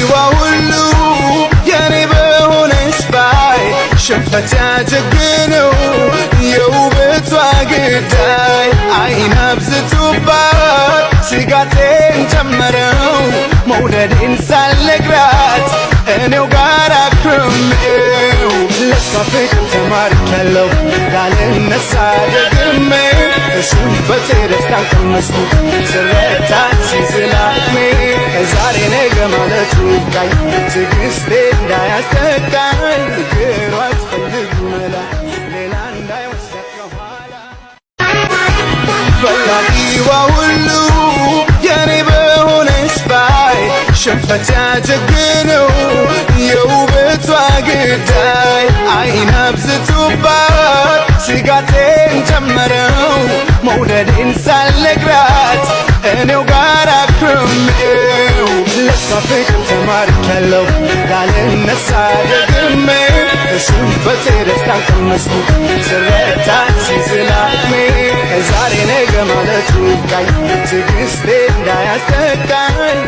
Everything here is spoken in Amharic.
ፈላጊዋ ሁሉ የኔ በሆነች ባይ፣ ሽንፈት ያጀግነው የውበቷ ግዳይ። አይን አብዝቶባት ስጋቴን ጨመረው፣ መውደዴን ሳልነግራት እኔው ጋር አክርሜው። ለሷ ፍቅር ተማርኬያለሁ፣ ላልነሳ ደግሜ። ከሽንፈቴ ደስታን ቀመስኩ፣ ስረታ ሲዝላሜ። ከዛሬ ነገ ማለቱ ይብቃኝ፣ ትዕግስቴ እንዳያስጠቃኝ። ፍቅሯ አትፈልግ መላ፣ ሌላ እንዳይወስዳት ከኋላ። ፈላጊዋ ሁሉ የኔ በሆነች ባይ፣ ሽንፈት ያጀግነው የውበቷ ግዳይ። አይን አብዝቶባት ስጋቴን ጨመረው፣ መውደዴን ሳልነግራት እኔው ጋር አክርሜው። ለሷ ፍቅር ተማርኬያለሁ፣ ላልነሳ ደግሜ። ከሽንፈቴ ደስታን ቀመስኩ፣ ስረታ ሲዝላሜ። ከዛሬ ነገ ማለቱ ይብቃኝ፣ ትዕግስቴ እንዳያስጠቃኝ።